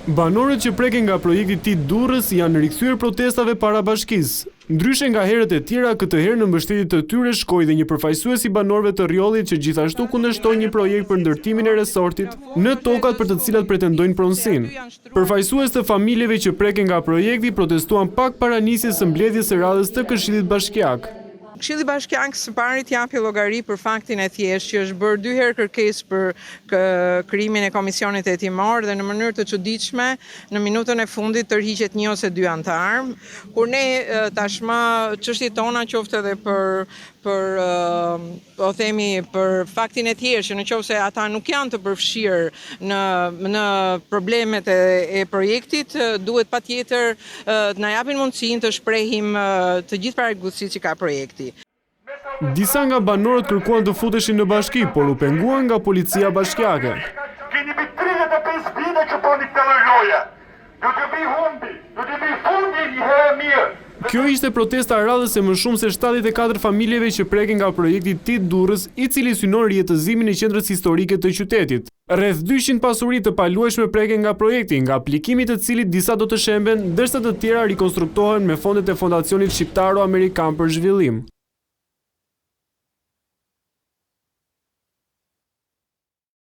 Banorët që preken nga projekti TID Durrës i janë rikthyer protestave para bashkisë. Ndryshe nga herët e tjera, këtë herë në mbështetje të tyre shkoi dhe një përfaqësues i banorëve të Rrjollit që gjithashtu kundërshtoi një projekt për ndërtimin e resortit në tokat për të cilat pretendojnë pronësinë. Përfaqësues të familjeve që preken nga projekti protestuan pak para nisjes së mbledhjes së radhës të Këshillit Bashkiak. Këshilli Bashkiak së pari të japi llogari për faktin e thjeshtë që është bërë dy herë kërkesë për krijimin e komisionit hetimor dhe në mënyrë të çuditshme në minutën e fundit tërhiqet një ose dy anëtarë. Kur ne tashmë çështjet tona qoftë edhe për për po themi për faktin e thjeshtë që në qoftë se ata nuk janë të përfshirë në në problemet e, e projektit, duhet patjetër të na japin mundësinë të shprehim të gjithë parregullsitë që ka projekti. Disa nga banorët kërkuan të futeshin në bashki, por u penguan nga policia bashkiake. Keni mbi 35 vite që bëni këtë lloj loje. Do t'ju bi humbi, do t'ju bi fundi një herë e mirë. Kjo ishte protesta e radhës e më shumë se 74 familjeve që preken nga projekti TID Durrës, i cili synon rijetëzimin e qendrës historike të qytetit. Rreth 200 pasuri të paluajtshme preken nga projekti, nga aplikimi i të cilit disa do të shemben, ndërsa të tjera rikonstruktohen me fondet e Fondacionit Shqiptaro-Amerikan për Zhvillim.